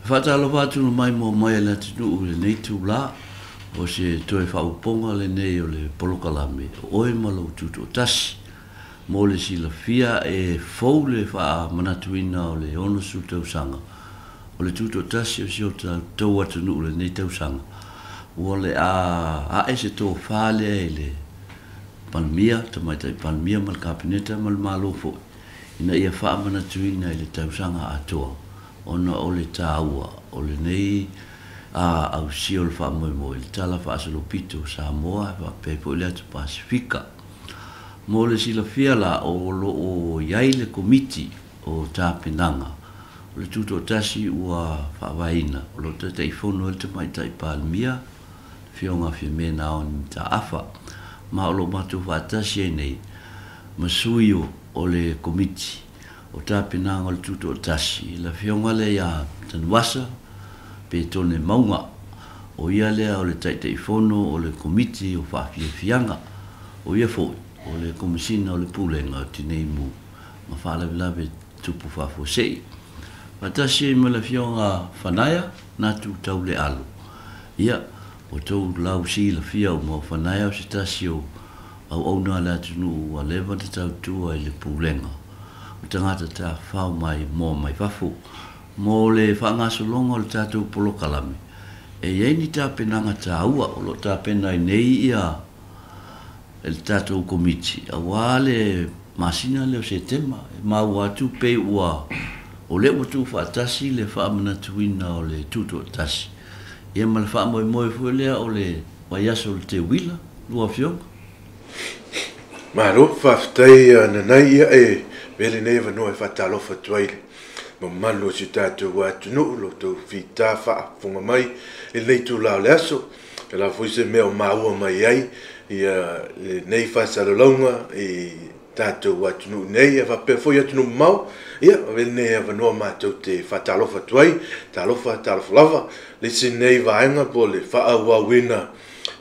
Faatalofa atu le maimoa mai a le atunuu i lenei itulā, o se toe faaopoopoga lenei o le polokalame o Oe ma Lou Tutoatasi. Mo le silafia e fou le faamanatuina o le 60 tausaga o le Tutoatasi o si o tatou atunuu i lenei tausaga, ua le a ae se tofa lea i le Palemia, Tamaitai Palemia ma le Kapeneta ma le Malo foi, ina ia faamanatuina i le tausaga atoa ona o le taua o lenei ausia o le faamoemoe i le Tala Faasolopito o Samoa e faapea ai foi le Atu Pasefika. Mo le silafia la, o lo o i ai le Komiti o Tapenaga o le Tutoatasi ua faavaeina, o lo o Taitaifono ai le Tamaitai Palemia, le Afioga Fiame Naomi Mataafa, ma o lo o matou faatasi ai nei ma sui o le Komiti o Tapenaga o le Tutoatasi, le Afioga lea ia Tanuvasa Petone Mauga, o ia lea o le Taitaifono o le Komiti o Faafiafiaga, o ia foi o le Komesina o le Pulega o Tinei Mu ma Faalavelave Tupu Faafuasei. Faatasi ai ma le Afioga Fanaia Natu Taulealu. Ia, ua tou lausilafia uma, o Fanaia o se tasi o auauna a le atunuu ua leva ona tautua i le pulega o tagata tafafao mai moa mai fafo. Mo le faagasologa o le tatou polokalame, e i ai ni tapenaga taua o lo o tapena ai nei ia e le tatou Komiti aua le masina lea o Setema. E maua atu pei ua o lea ua tuufaatasi le faamanatuina o le Tutoatasi ia ma le faamoemoe foi lea o le vaiaso o le Teuila, lua afioga. Malo, faafetai Nanai, ia e avea lenei avanoa e faatalofa atu ai i le mamalu o si o tatou atunuu, lo outou fita faafofoga mai i lenei itula o le aso. E la foi se mea o maua mai ai ia lenei faasalalauga i tatou atunuu nei, e faapea foi atunuu mamao. Ia, avea lenei avanoa matou te faatalofa atu ai, talofa, talofa lava. Le isi nei vaega po o le faaauauina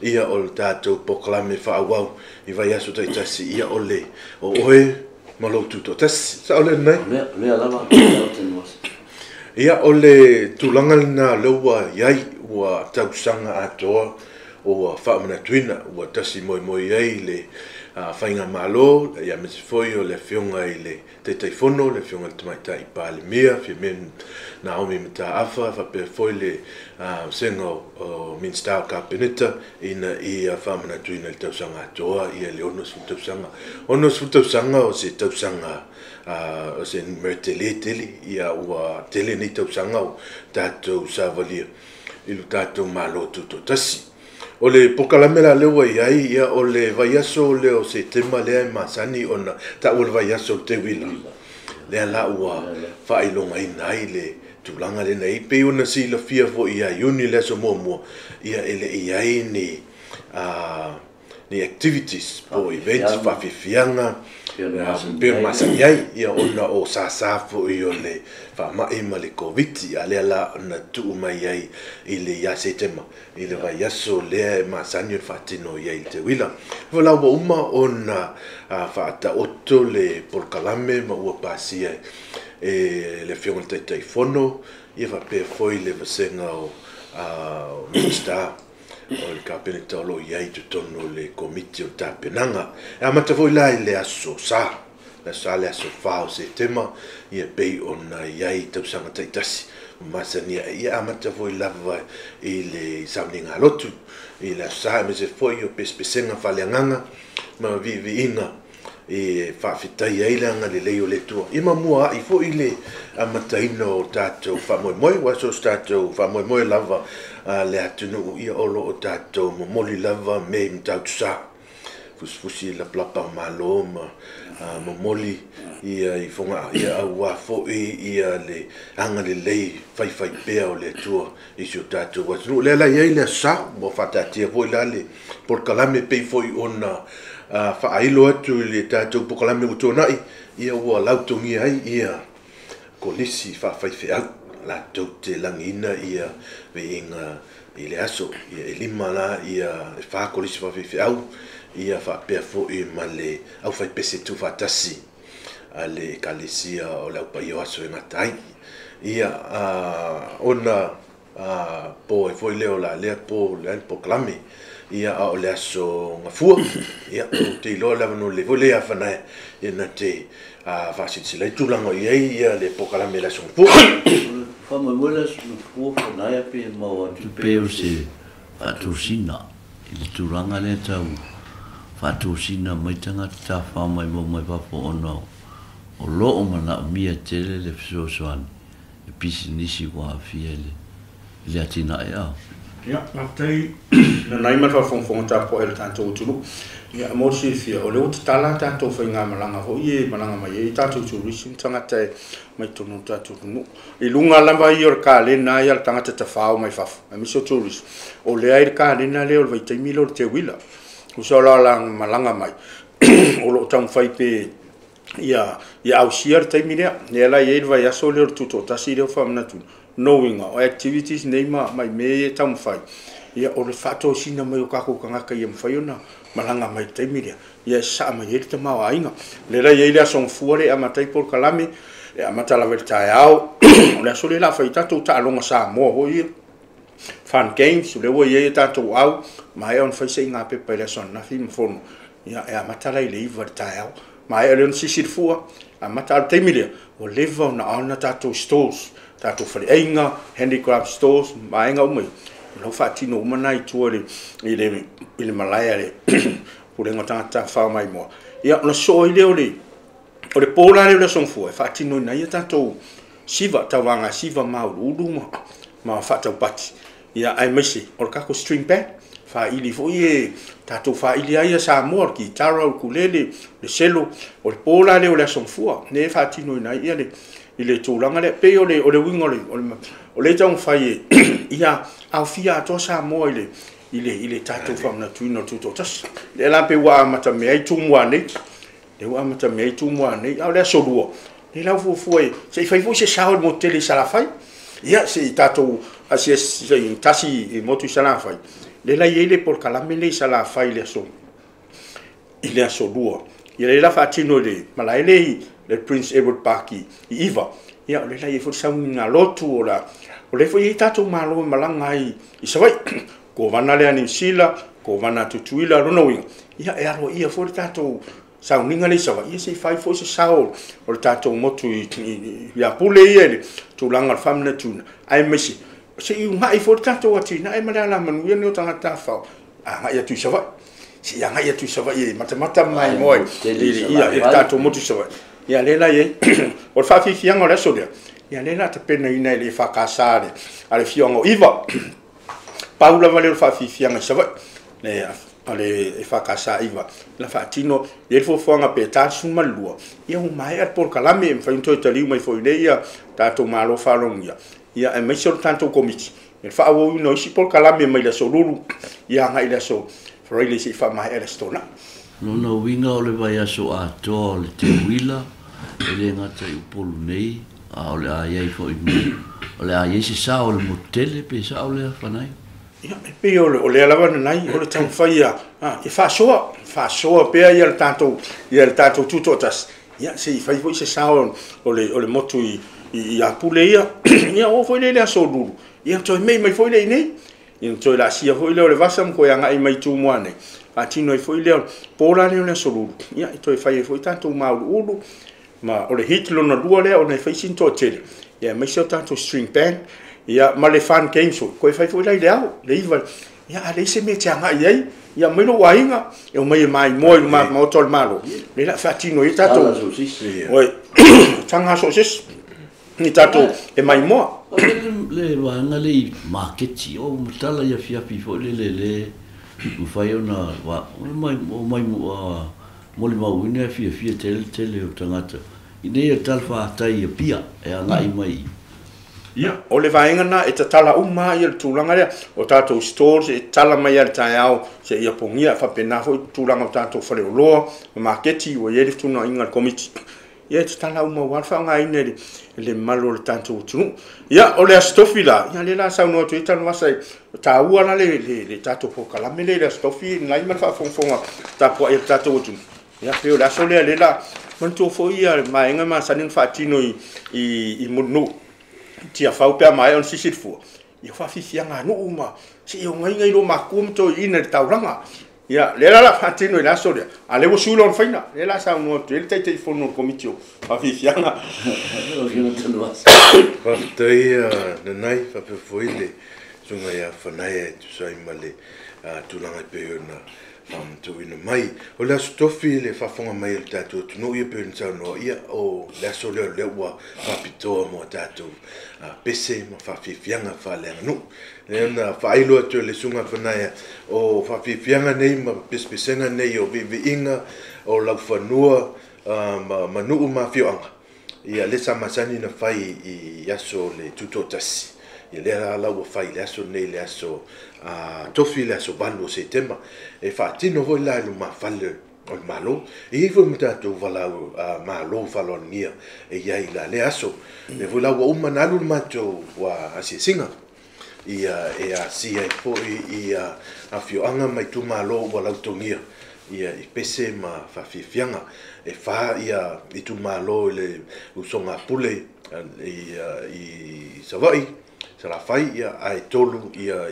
ia o le tatou polokalame faaauau i vaiaso taitasi, ia o le o oe ma lou tutoatasi. Sao lea Nanai? O lea lava, o Tanuvasa. Ia, o le tulaga lena lea ua i ai, ua tausaga atoa ua faamanatuina, ua tasi moemoe ai le Faigamalo, ia aemaise foi o le Afioga i le Taitaifono, le Afioga i le Tamaitai Palemia, Fiame Naomi Mataafa, faapea foi le vasega o Minisita o Kapeneta, ina ia faamanatuina i le tausaga atoa ia le 60 tausaga. 60 tausaga o se tausaga, o se numera tele tele, ia ua tele nei tausaga o tatou savalia i lo tatou Malo Tutoatasi. O le polokalame la lea ua i ai, ia o le vaiaso lea o Setema lea e masani ona taua le vaiaso o le Teuila, lea la ua faailogaina ai le tulaga lena i pei ona silafia foi ia Iuni le aso muamua, ia e le i ai ni ni activities po o events faafiafiaga pei ona masani ai, ia ona o sasa foi o le faamai ma le Koviti, a lea la na tuu mai ai i le ia Setema i le vaiaso lea e masani ona faatino i ai le Teuila. Foi la ua uma ona faataoto le polokalame ma ua pasia e le Afioga i le Taitaifono, ia faapea foi le vasega o Minisita o le Kapeneta o lo o i ai i totonu o le Komiti o le Tapenaga. E amata foi la i le aso Sa, le aso Sa, le aso 4 o Setema, ia pei ona i ai tausaga taitasi masania. Ia amata foi lava i le sauniga lotu i le aso Sa, aemaise foi o pesepesega faaleagaga ma viiviiga e faafetai ai le agalelei o le Atua. Ia ma muaai foi le amataina o tatou faamoemoe, ua so o se tatou faamoemoe lava le atunuu, ia o lo o tatou momoli lava me i Matautu Sa, fusifusi lapalapa malo ma momoli ia i Fogaa, ia aua foi ia le agalelei faifaipea o le Atua i si o tatou atunuu. Lea la i ai le aso Sa, ua faataatia foi la le polokalame pei foi ona faailo atu i le tatou polokalame ua tuanai, ia ua lautogia ai ia kolisi faafaifeau latou te lagiina ia viiga i le aso. Ia e 5 la ia e 4 kolisi faafaifeau, ia faapea foi ma le aufaipese tuufaatasi a le Ekalesia o le Aupaia o Aso e Gata ai. Ia, ona po ai foi lea o la lea po le polokalame. Ia, a o le aso Gafua, ia, ou te iloa le avanoa lelei foi lea ia Fanaea, ia na te faasilasila ai tulaga o i ai ia le polokalame i le aso Gafua. Faamoemoe le aso Gafua Fanaea pe maua atu pe o se faatosina i le tulaga lea tau faatosina mai tagata tafafao maimoa mai fafo ona o lo o manaomia tele le fesoasoani e pisinisi ua aafia i le atinae ao. Ia, faafetai nanai ma le faafogafoga tapuai a le tatou atunuu. Ia, mo le silafia, o lea ua tatala a tatou faigamalaga foi e malaga mai ai tatou turisi ma tagata e mai totonu o le tatou atunuu. I luga lava ia o le kalena ia a le tagata tafao mai fafo, aemaise o turisi, o lea ai le kalena lea o le vaitaimi lea o le teuila. Tusa o la malaga mai, o lo o taumafai pe ia ausia le taimi lea. Lea la e i ai le vaiaso lea o le tutoatasi lea ua faamanatu. No uiga, o activities nei ma mea ia e taumafai, ia o le faatosina mai o tatou tagata ia mafai ona malaga mai i le taimi lea, ia e sasaa mai ai le tamaoaiga. Lea la e i ai le aso Gafua lea e amata ai polokalame, e amata lava i le taeao, o le aso lea o le a fai ai tatou taaloga Samoa foi ia, Fun Games, o lea ua i ai tatou au, maea ona fai saigapepa i le aso ananafi ma fono, ia e amata la i le 9 i le taeao. Maea lea ona sisi le fua, amata a le taimi lea, ua leva ona on tatou stores, tatou faleaiga, handicraft stores, vaega uma ia, o la ua faatino uma na i tua i le malae a le Pulega o Tagata Tafafao Maimoa. Ia, ona sosoo ai lea o le po la lea o le aso Gafua, e faatinoina ai tatou siva, tauvaga siva mauuluulu ma faataupati. Ia, aemaise o le tatou string band, faili foi e tatou faili ai Samoa, o le kitara, o le ukulele, le selo, o le po la lea o le aso Gafua, lea e faatinoina ai ia i le tulaga lea. Pei o le uiga o le taumafai ia aofia atoa Samoa i le tatou faamanatuina o le tutoatasi. Lea la pe ua amatamea ai Tumua nei, lea ua amatamea ai Tumua nei, a o le aso Lua, lea la ua fuafua se i fai foi se sao i le motu tele i Salafai. Ia, se i tatou asiasi tasi i motu i Salafai, lea la e i ai le polokalame lea i Salafai i le aso Lua. Ia lea la faatino i le malae lea i le Prince Edward Park i Iva. Ia, o lea la e i ai foi le sauniga lotu, o lea foi e i ai tatou malo e malaga ai i Savaii. Kovana lea a Niu Sila, kovana a Tutuila, lona uiga, ia e aloaia foi le tatou sauniga lea i Savaii, ia se i fai foi se sao o le tatou motu i Apule ia i le tulaga o le faamanatuina, aemaise se i uunai foi le tatou atinae ma le alamanuia lenei o tagata tafafao, agai atu i Savaii. Se i agai atu i Savaii e matamata ma maimoa i le tatou motu i Savaii. Ia lea la e i ai. O le faafiafiaga o le aso lea, ia lea la tapenaina e le EFKS a le afioaga o Iva. Pau lava lea o le faafiafiaga i Savaii, a le EFKS Iva, la faatino i ai le fuafuaga pe 42, ia ua maea le polokalame, e mafai ona toe taliu mai foi nei ia tatou malo faalogia, ia aemaise o le tatou komiti, e faaauauina o isi polokalame mai le aso Lulu, ia agai i le aso Faraile se i faamaea le aso Toonai. Lona uiga o le vaiaso atoa o le teuila, e le gata i Upolu nei, a o le a i ai foi o le a i ai se sao o le motu tele pe sao lea Fanaia. Ia, e pei o lea lava nanai, o le taumafai e faasoa, faasoa pea ia le tatou tutoatasi, ia se i fai foi se sao o le motu i Apule ia. Ia oo foi lea i le aso Lulu, ia toe mei mai foi lea i nei, ia toe laasia foi lea o le vasa ma toe agai mai Tumua nei, faatino ai foi lea po la lea o le aso Lulu, ia e toe fai ai foi tatou mauuluulu, ma o le hit lona lua lea ona e fai sina toatele, ia aemaise o tatou string band, ia ma le fun games foi, toe fai foi la i le ao, le 9, ia a leai se mea e te agai ai, ia mai lou aiga, e omai e maimoa i le maota o le Malo, lea la faatino ai tatou taga soosesi, ni tatou e maimoa. O le vaega le i maketi, o matala ia fiafi foi le le mafai ona mai molimauina e fiafia tele tele o tagata i nei o talafatai ia pia e agai mai. Ia, o le vaega na e tatala uma ia le tulaga lea, o tatou stores e tatala mai le taeao se ia pogia, faapena foi tulaga o tatou faleoloa, ma maketi ua i ai le fetuunaiga a le komiti. Ia e tatala uma aua le faaaogaina i le mamalu o le tatou atunuu. Ia, o le aso Tofi la, ia lea la saunoa atu ai Tanuvasa, taua la le tatou polokalame lea i le aso Tofi, nai ma le faafogafoga tapuai a le tatou atunuu. Ia, pei o le aso lea lea la manatua foi ia vaega masani ona faatino i Mulinuu. Tiafau pe a maea ona sisi le fua, ia faafiafiaga nuu ma seia ogaiga i lo makua ma toeaiina i le taulaga. Ia, lea la o le a faatino i le aso lea, a o lea ua sui lona faiga, lea o le a saunoa atu ai le Taitaifono o le Komiti o Faafiafiaga. Faafetai Nanai, faapea foi le susuga ia Fanaia e tusa ai ma le tulaga e pei ona faamatuuina mai. O le Aso Tofi le faafofoga mai a le tatou atunuu, ia pei ona saunoa, ia o le aso lea o lea ua faapitoa mo tatou pese ma faafiafiaga faaleaganuu. Lea na faailo atu e le susuga Fanaia o faafiafiaga nei ma pesepesega nei o viiviiga o laufanua ma nuu ma afioaga, ia lea sa masani na fai i aso o le Tutoatasi. Ia lea la ua fai i le aso nei, le aso Tofi, le aso 8 o Setema, e faatino foi la i lumafale o le Malo. E i ai foi ma tatou valaau malo faaaloalogia e i ai la lea aso. Lea foi la ua uma ona alu le matou asiasiga, ia e asia ai foi ia afioaga ma itumalo ua lautogia ia i pese ma faafiafiaga. E 4 ia itumalo i le usoga a Pule i Savaii, Salafai, ia ae 3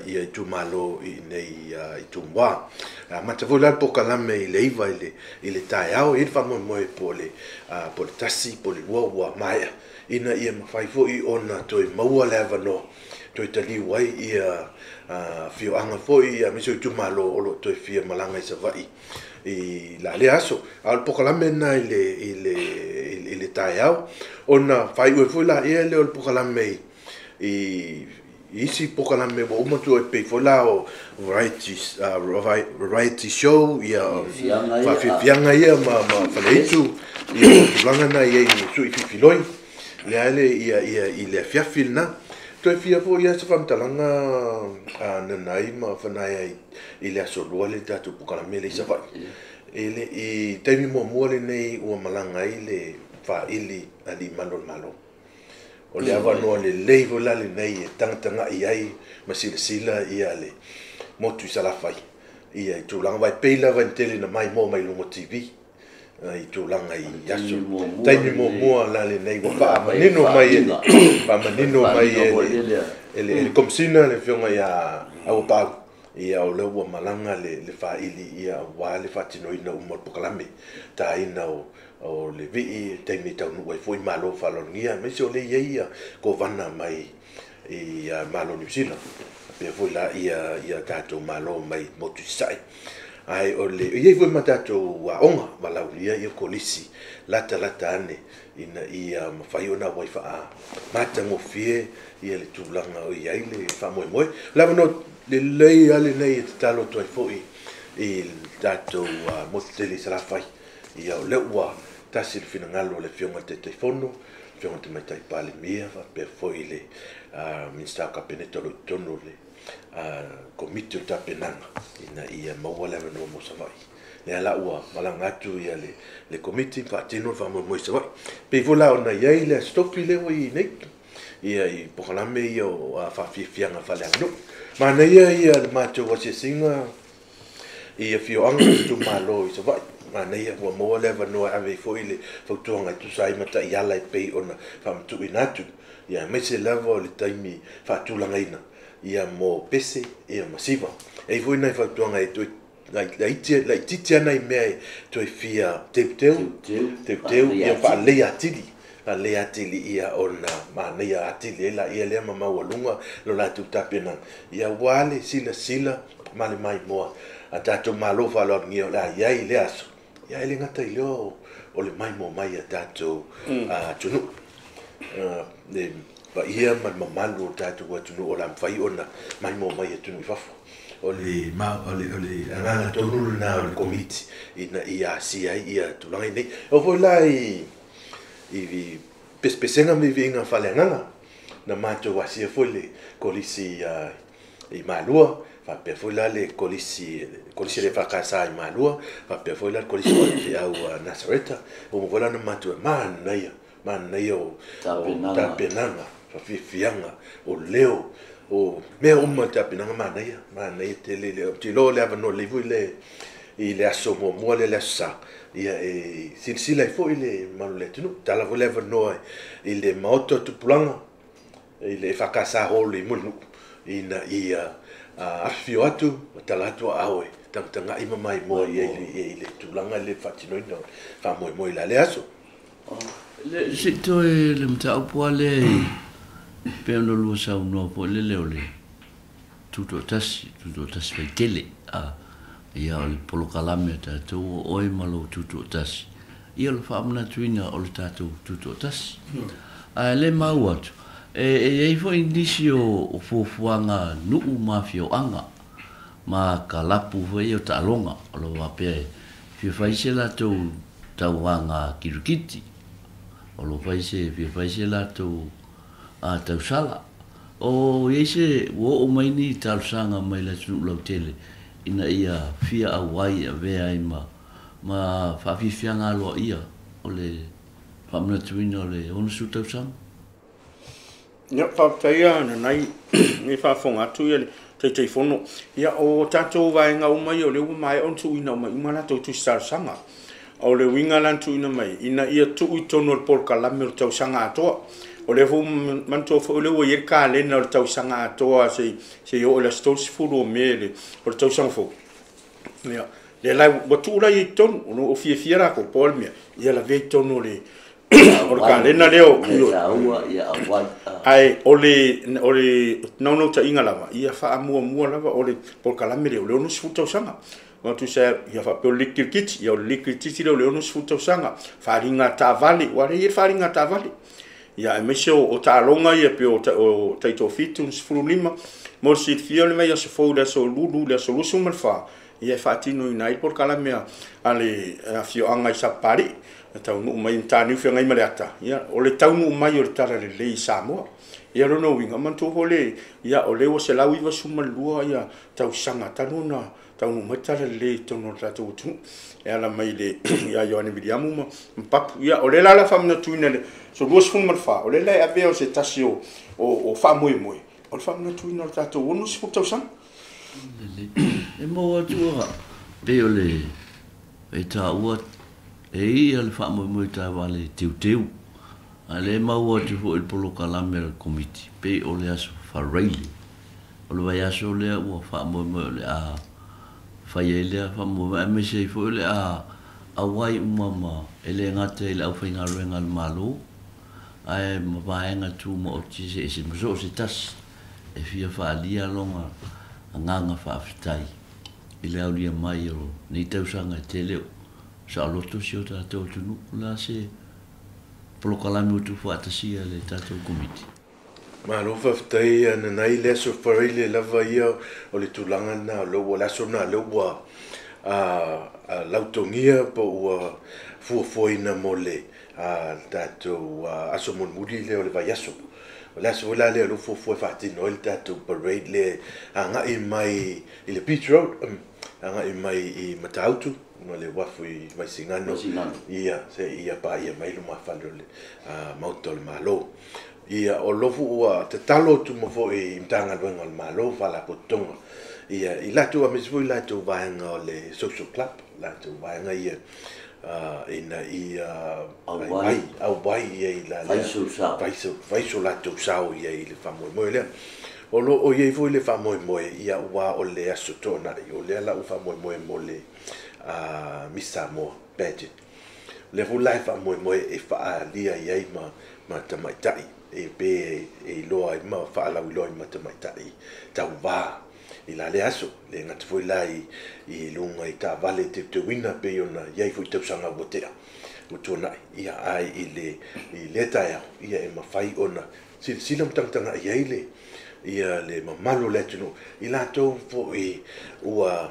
ia itumalo i nei i Tumua. Amata foi la le polokalame i le 9 i le taeao, e i ai le faamoemoe po o le 1 po o le 2 ua maea, ina ia mafai foi ona toe maua le avanoa toe taliu ai ia afioaga foi aemaise o itumalo o lo o toe fia malaga i Savaii i la lea aso. A o le polokalame lena i le taeao, ona faaiu ai foi la ia lea o le polokalame i isi polokalame ua uma atu e pei foi la o variety show, ia faafiafiaga ia ma faleitu, ia tulaga na i ai i sui fifiloi lea le ia i le afiafi lena. Toe fia foi ia se faamatalaga Nanai ma Fanaia i le aso 2 le tatou polokalame le i Savaii. I taimi muamua lenei ua malaga ai le faaili alii malu o le Malo. O le avanoa lelei foi la lenei e tagatagai ai ma silasila ia le motu i Salafai, ia i tulaga vai pei lava i tele na mai moa mai luga TV i tulaga i aso taimi muamua la lenei ua faamanino mai e le Komisina le afioga ia Auapaau, ia o lea ua malaga le faaili ia aua le faatinoina uma o le polokalame taina o le vii taimi taunuu ai foi malo faaaloalogia, aemaise o lea e i ai ia kovana mai i Malo Niu Sila, faapea foi la ia tatou malo mai motu i Sasae. Ae o le i ai foi ma tatou aoga valaaulia ia kolisi latalata ane ina ia mafai ona auai faamatagofie ia le tulaga o i ai le faamoemoe. O le avanoa lelei lava lenei e tatalo atu ai foi i le tatou motu tele i Salafai. Ia o lea ua tasi le finagalo o le afioga i le Taitaifono, afioga i le Tamaitai Palemia, faapea foi le Minisita o Kapeneta o lo o i totonu o le Komiti o Tapenaga ina ia maua le avanoa mo Savaii. Lea la ua malaga atu ia le Komiti faatino le faamoemoe i Savaii. Pei foi la ona i ai le Aso Tofi lea ua i ai nei, ia i polokalame ia o faafiafiaga faaleaganuu. Manaia ia le matou asiasiga i afioaga ma itumalo i Savaii. Manaia ua maua le avanoa e ave ai foi le fautuaga e tusa ai ma taiala e pei ona faamatuuina atu. Ia aemaise lava o le taimi faatulagaina ia mo pese ia ma siva. E i ai foi nai fautuaga e toe laitiiti lava nai mea e toe fia teuteu ia faalelei atili. Faalelei atili ia ona manaia atili ai la ia lea ma maualuga lo latou tapenaga. Ia aua le silasila ma le maimoa a tatou malo faaaloalogia o le a i ai i le aso. Ia e le gata i lea o le maimoa mai a tatou atunuu. Le paia ma le mamalu o tatou atunuu o le a mafai ona maimoa mai atunuu i fafo. O le agaga tonu lena o le Komiti ina ia asia ai ia tulaga nei. O foi la i pesepesega ma viiviiga faaleagaga na matou asia foi le kolisi i Malua, faapea foi la le kolisi le FKS i Malua, faapea foi la le kolisi o le Feau Nasareta. Uma foi la na matou manaia o tapenaga, faafiafiaga, o leo, o mea uma tapenaga manaia tele le ou te iloa o le avanoa lelei foi le i le aso muamua lea le aso Sa, ia e silasila ai foi le mamalu o le atunuu. Tala foi le avanoa i le maota o tupulaga i le EFKS Hall i Mulinuu ina ia afifio atu ma tala atu aao e tagatagai ma maimoa i ai i le tulaga i le faatinoina o le faamoemoe i la lea aso. Le se i toe le mataupu lava lea e pei ona lua saunoa foi lele o le tutoatasi, tutoatasi faitele, a, ia o le polokalame a tatou o oe ma lou tutoatasi, ia o le faamanatuina o le tatou tutoatasi. Ae le maua atu, e i ai foi nisi o fuafuaga nuu ma afioaga ma kalapu foi ia o taaloga, o lo o faapea e fia fai se latou tauvaga kirikiti, o lo o fai se, fia fai se latou tausala. O i ai se, ua oo mai ni talosaga mai le atunuu lautele ina ia fia auai e avea ai ma ma faafiafiaga aloaia o le faamanatuina o le 60 tausaga. Ia, faafetai lava Nanai e faafofoga atu ia le Taitaifono. Ia, o tatou vaega uma ia o lea ua maea ona tuuina uma uma latou tusi talosaga. O le uiga la na tuuina mai, ina ia tuu i totonu o le polokalame o le tausaga atoa. O lea foi ua manatua foi o lea ua i ai le kalena o le tausaga atoa seia oo i le aso 30 o Me o le tausaga fou. Ia, lea la ua tuu la i totonu, o lo o fiafia latou, po o le mea, ia lavea i totonu o le o le kalena lea o ae o le naunautaiga lava ia faamuamua lava o le polokalame lea o le 60 tausaga. Ua tusa ia faapea o le liki kirikiti, ia o le liki kirikiti lea o le 60 tausaga, faaaliga taavale, aua o lea e i ai le faaaliga taavale. Ia aemaise o taaloga ia pei o taitoafitu ma 15. Mo le silafia o le vaiaso fou i le aso Lulu i le aso 24, ia e faatinoina ai le polokalame a le afioaga i Sapapalii, e taunuu mai i Mataniu Feagaimaleata, ia o le taunuu mai o le Talalelei i Samoa. Ia o lona uiga, manatua foi le, ia o lea ua 192 ia tausaga talu ona taunuu mai le Talalelei i totonu o le tatou atunuu, e ala mai ia Ioane Viliamu ma Papu. Ia o lea la o le a faamanatuina i le aso 24, o lea la e avea o se tasi o faamoemoe, o le faamanatuina o le tatou 60 tausaga. E maua atu a pei o le e taua e ia le faamoemoe taavale teuteu, a o lea e maua atu foi i le polokalame a le Komiti pei o le aso Faraile, o le vaiaso lea ua faamoemoe o le a fai ai lea faamoemoe, aemaise ai foi o le a auai uma ma e le gata i le aufaigaluega a le Malo ae ma vaega tumaoti eseese ma so o se tasi e fia faaalia lona agaga faafetai i le aulia mai o nei tausaga e tele o saoloto si o tatou atunuu. O le a se polokalame ua tuufaatasia e le tatou Komiti? Malo faafetai Nanai, le aso Faraile lava ia o le tulaga lena o lea ua le aso lena o lea ua lautogia po ua fuafuaina mo le tatou aso mulimuli lea o le vaiaso. O le aso foi la lea o lea ua fuafua e faatino ai le tatou parade lea e agai mai i le Beach Road, agai mai i Matautu ma le uafu i Vaisigano, ia seia paia mai lumafale o le Maota o le Malo. Ia, o lofu ua tatalo atu ma foi i Matagaluega o le Malo, Faalapotopotoga, ia, i latou aemaise foi latou vaega o le Social Club, latou vaega ia, ina ia auai, auai ia i la lea, fai so latou sao ia i le faamoemoe lea. O lo o i ai foi le faamoemoe, ia, aua o le aso Toonai, o lea la ua faamoemoe mo le Miss Samoa pageant. O lea foi la e faamoemoe e faaalia i ai ma tamaitai, e pe e iloa ai ma faalauiloa ai ma tamaitai tauvā i la lea aso. Le gata foi la i luga i taavale teuteuina pei ona i ai foi tausaga ua tea ua tuanai, ia, ae i le lea taeao, ia, e mafai ona silasila ma tagatagai ai le ia le mamalu o le atunuu i latou foi ua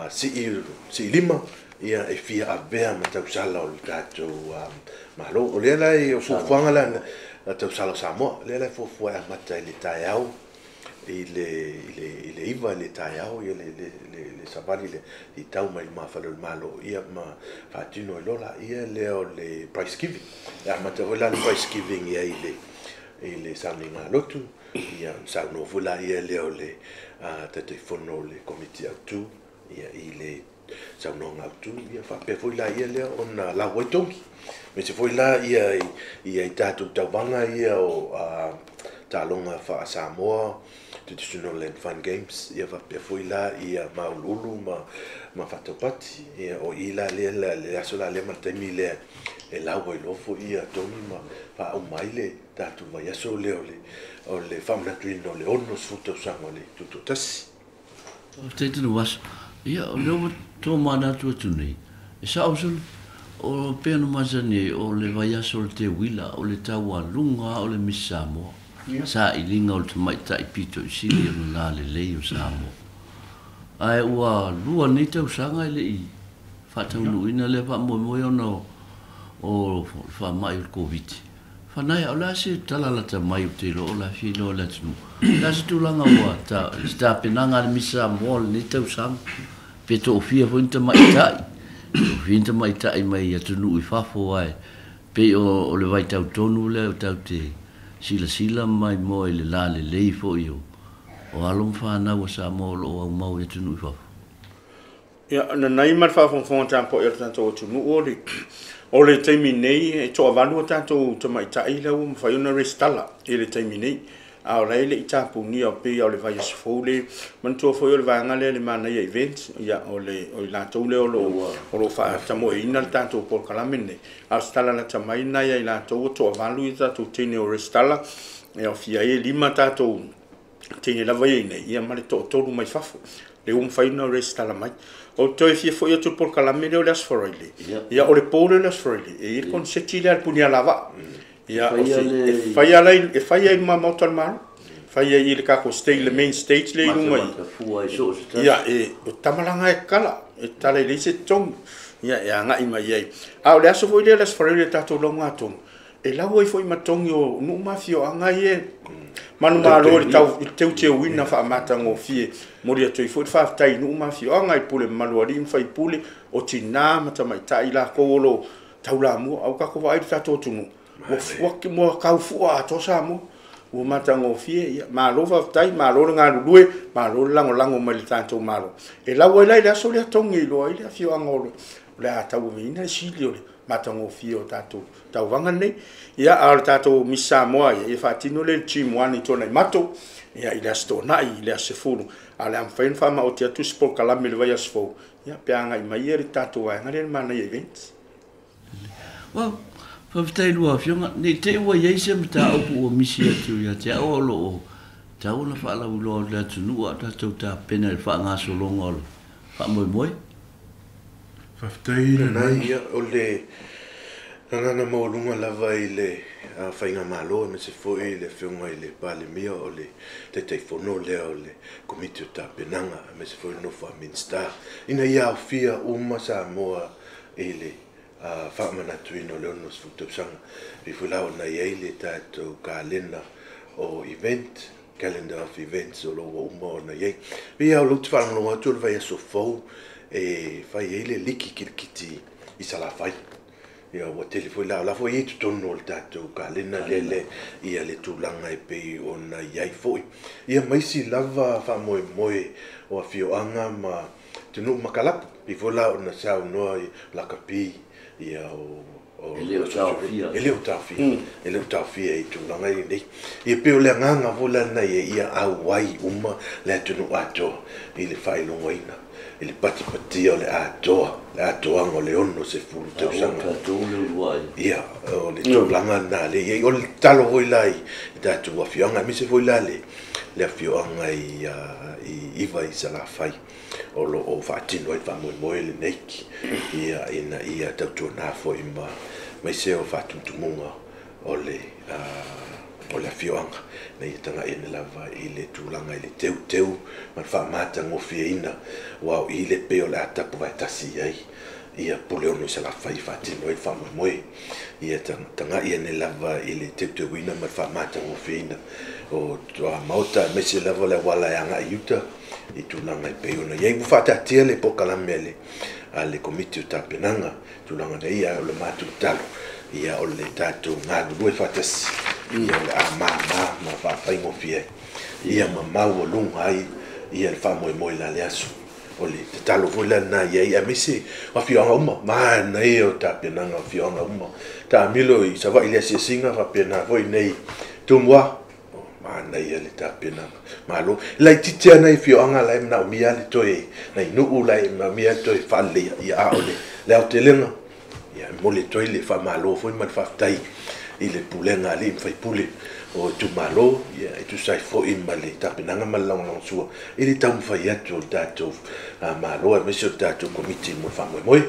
sii lima ia e fia avea ma tausala o le tatou Malo. O lea la e o fuafuaga la tausala o Samoa, o lea la e fuafua e amata i le taeao i le 9 i le taeao ia le savali le i tau mai lumafale o le Malo, ia ma faatino ai loa laia lea o le prize giving. E amata foi la le prize giving ia i le sauniga lotu, ia saunoa foi laia lea o le Taitaifono o le Komiti Autu, ia, i le saunoaga autu, ia faapea foi laia lea ona lau ai togi. Aemaise foi la ia i tatou tauvaga ia o taaloga faa-Samoa, Traditional Land Fun Games, ia faapea foi la ia mauluulu ma faataupati. Ia o i la lea le aso la lea ma le taimi lea e lau ai loa foi ia togi ma faauma ai le tatou vaiaso lea o le faamanatuina o le 60 tausaga o le Tutoatasi. Faafetai Tanuvasa. Ia, o lea ua tomanatu atu nei, e sao solo, o pea na masani ai, o le vaiaso o le teuila, o le taualuga o le Miss Samoa, sailiga o le tamaitai pito i sili ona lalelei o Samoa. Ae ua lua nei tausaga e le i faataunuuina lea faamoemoe ona o le faamai o le Koviti. Fanaia, o le a se tala lata mai ou te iloa o le a fia iloa e le atunuu? O le a se tulaga ua ta, se tapenaga a le Miss Samoa o lenei tausaga? Pe toafia foi ni tamaitai, toafia ni tamaitai mai atunuu i fafo ae pei o le vaitau tonu lea o tatou te silasila mai moa i le lalelei foi o alo ma fanau a Samoa o lo o aumau i atunuu i fafo. Ia, nanai ma le faafogafoga tapuai a le tatou atunuu o le taimi nei e toavalu o tatou tamaitai lea ua mafai ona resitala i le taimi nei. A o la e le i tapunia o pei o le vaiaso fou le manatua foi o le vaega lea le Manaia Event, ia o le o i latou lea o lo o faatamoeina le tatou polokalame nei. A o se tala lata mai na ia i latou ua toavalu i tatou teine o resitala, ia o fia ai e 5 tatou teine lava ia nei, ia ma le toatolu mai fafo. Le ua mafai ona resitala mai. O toe fia foi atu le polokalame lea o le Aso Faraile. Ia o le po lea o le Aso Faraile, e i ai le konseti lea a le Punialavaa. Ia, e fai ai luma maota o le Malo. Fai ai i le kako stage, le main stage le i luga i. Ia, e o tamalanga e kala, e tala i le se togi. Ia, e agai mai ai. A o le aso foi lea o le Aso Faraile le tatou lauga atonu, e lau ai foi ma togi o nuu ma afioaga ia manumalo i le tau i le teuteuina faamatagofie moli atu ai foi le faafetai i nuu ma afioaga i pule mamalu a alii ma faipule o tinā ma tamaitai lakou o lo taulamua au kako vaai le tatou atunuu ua kaufua atoa Samoa ua matagofie. Ia malo faafetai, malo le galulue, malo le lagolago mai le tatou Malo. E lau ai la i le aso lea togi e iloa ai le afioaga o le a tauaveina le sili o le matagofie o tatou tauvaga nei. Ia, a o le tatou Miss Samoa ia faatino le Team 1 i Tuanaimato, ia i le Aso Toonai, i le aso 10, a o le a mafai ona faamaoti atu se polokalame i le vaiaso fou, ia pe agai mai ia le tatou vaega lea le Manaia Events. Well, faafetai lua afioga, nei te i ua i ai se mataupu ua misi atu ia te au o lo o tau ona faalauiloa o le atunuu a o tatou tapena i le faagasologa o le faamoemoe. Faafetai nanai, ia o le gagana maualuga lava i le faigamalo aemaise foi le afioga i le Palemia o le Taitaifono lea o le Komiti o Tapenaga aemaise foi le nofo a Minisita ina ia aofia uma Samoa i le faamanatuina o le 60 tausaga. E pei foi la ona i ai le tatou kalena o event, calendar of events o lo o ua uma ona i ai. Pei lava o lou te faalogologo atu o le vaiaso fou e fai ai le liki kilikiti i Salafai. Ia ua tele foi la o la foi i totonu o le tatou kalena lele ia le tulaga e pei ona i ai foi. Ia maisi lava faamoemoe o afioaga ma atunuu makalapu. Pei foi la ona saunoa i lakapi ia o E le o taofia. E le o taofia. E le o taofia i tulaga i nei. Ia pei o le agaga foi la na ia ia auai uma le atunuu atoa i le faailogaina i le patipatia o le atoa, le atoaga o le 60 tausaga. Ia, o le tulaga na le i ai. O le talo foi la i tatou afioaga, aemaise foi la le afioaga i Iva i Salafai o lo o faatino ai faamoemoe lenei. Ia, ina ia tautuana foi ma maise o faatumutumuga o le afioaga na ia taga'i ane lava i le tulaga i le teuteu ma le faamatagofieina ua o i le pei o le a tapu vaetasi i ai ia pule ono i Salafai faatino ai le faamoemoe. Ia taga'i ane lava i le teuteuina ma le faamatagofieina o maota aemaise lava le auala e agai i uta i tulaga e pei ona i ai. Ua faataatia le polokalame a le Komiti o Tapenaga tulaga nei ia o le matou talo ia o le tatou galulue faatasi ia o le a māmā ma faafaigofie ia ma maualuga ai ia le faamoemoe la le aso. O le tatalo foi la na i ai aemaise o afioaga uma manaia o tapenaga o afioaga uma. Taamilo i Savaii le asiasiga faapena foi nei Tumua. Manaia le tapenaga malo laitiiti lava nai afioaga la e manaomia le toe nai nuu la e manaomia le toe faaleleia. Ia, a o le aotelega, ia, e momoli atu ai le faamalo foi ma le faafetai i le pulega a alii ma faipule o itumalo, ia, e tusa ai foi ma le tapenaga ma le lagolagosua i le taumafai atu o le tatou Malo aemaise o le tatou Komiti mo le faamoemoe.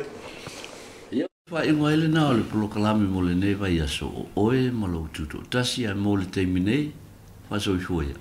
Ia, faaiuga ai lena o le polokalame mo lenei vaiaso o Oe ma lou Tutoatasi, ae mo le taimi nei, faasoifua ia.